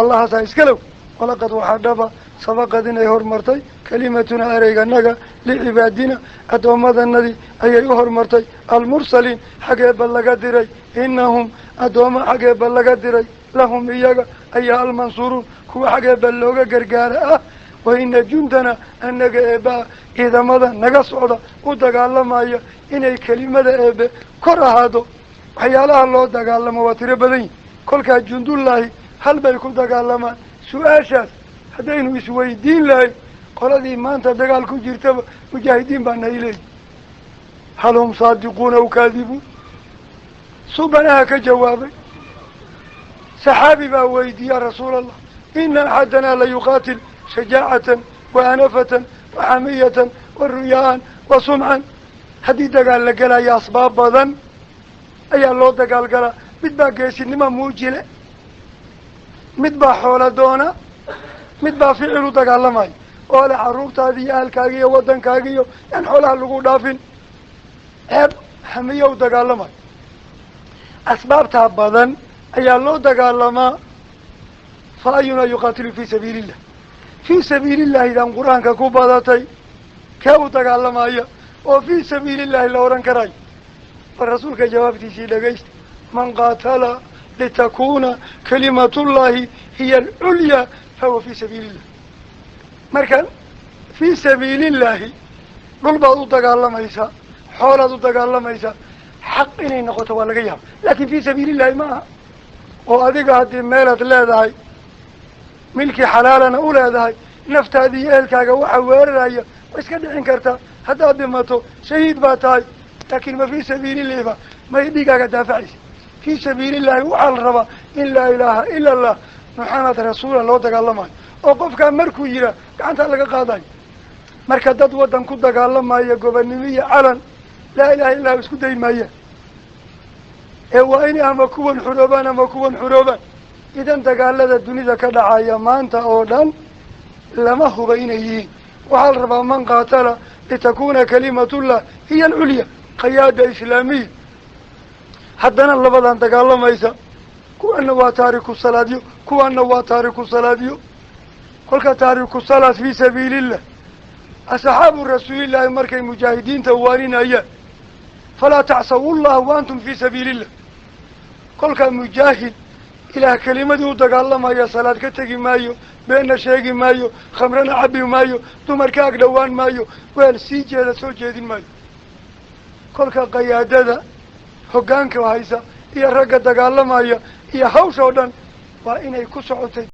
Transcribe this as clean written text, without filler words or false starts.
Allahaasaa iskalow. Walaqad waxaa dhaba sabaqad inay hormartay kalimatunaa ereyganaga licibaadina addoommadanadii ayay u hormartay, almursaliin xaggeeba laga diray, inahum addoomma xaggeeba laga diray, lahum iyaga ayaa almansuuruun kuwa xaggeeba looga gargaara ah. Wa ina jundana annaga eebbaa ciidamada naga socda u dagaalamaya inay kelimada eebe kor ahaado. Waxyaalaha loo dagaalamo waa tiro badan yihin. Kolkaa jundullaahi hal bay ku dagaalamaan? Su-aashaas haddaynu isweydiin lahayn, qoladii maanta dagaal ku jirtaba mujaahidiin baa nay leeyi. Hal hum saadiquuna aw kaadibuun? Subanaha ka jawaabay. Saxaabi baa weydiiya rasuul Allah, ina axadanaa la yuqaatil shajaacatan wa anafatan wa xamiyatan wa ruyaaan wa sumcan. Haddii dagaal la gelaya asbaab badan ayaa loo dagaal galaa. Mid baa geesinimo muujile, mid baa xoolo doona, mid baa ficil u dagaalamayo oo le carruurtaadi iyo ahalkaaga iyo waddankaaga iyo yaan xoolaha lagu dhaafin, ceeb xamiyo u dagaalamayo. Asbaabtaa badan ayaa loo dagaalamaa. Fa ayunaa yuqaatilu fii sabiili illah? Fii sabiili illahi daan qur-aanka ku badatay, kee u dagaalamaya oo fii sabiili illahi la odhan karayo? Bal rasuulka jawaabtiisii dhegaysta: man qaatala litakuna kalimatullahi hiya alculyaa fahuwa fii sabiili illah. Marka fii sabiili illahi dhul baad u dagaalamaysaa, xoolaad u dagaalamaysaa, xaq inay noqoto waa laga yaaba, laakin fii sabiili illahi ma aha. Oo adiga haddii meelaad leedahay milki xalaalana u leedahay, naftaadi iyo ehelkaaga waxa weeraraya way iska dhicin kartaa. Haddaad dhimato shahiid baa tahay, laakiin ma fii sabiilillahi ba may dhigaaga daafacaysa? Fii sabiilillahi waxaa la rabaa in laa ilaaha ila allah Maxamed rasuula loo dagaalamayo, oo qofkaa markuu yihaa gacantaa laga qaadayo. Marka dad waddan ku dagaalamaya gobonnimo iyo calan laa ilaha illah isku day maayaan, ee waa inay ama kuwan xuroobaan ama kuwan xuroobaan. Idan dagaalada dunida ka dhacaya maanta oo dhan lama huba inay yihiin. Waxaa la rabaa man qaatala litakuna kalimatullah hiya alculya, qayaada islaamiya. Haddana labadan dagaalamaysa, kuwana waa taariku salaadyo, kuwana waa taariku salaadyo. Kolka taariku salaad fii sabiilillah, asxaabu rasuulillaahi markay mujaahidiinta waaninayaan, falaa tacsaw llah wa antum fii sabiilillah. Kolkaa mujaahid ilaah kelimadii u dagaalamaya salaad ka tegi maayo, beenna sheegi maayo, khamrana cabi maayo, dumarka ag dhowaan maayo, weel sii jeeda soo jeedin maayo. Kolka qayaadada hoggaanka haysa iyo ragga dagaalamaya iyo hawsha oo dhan waa inay ku socotay.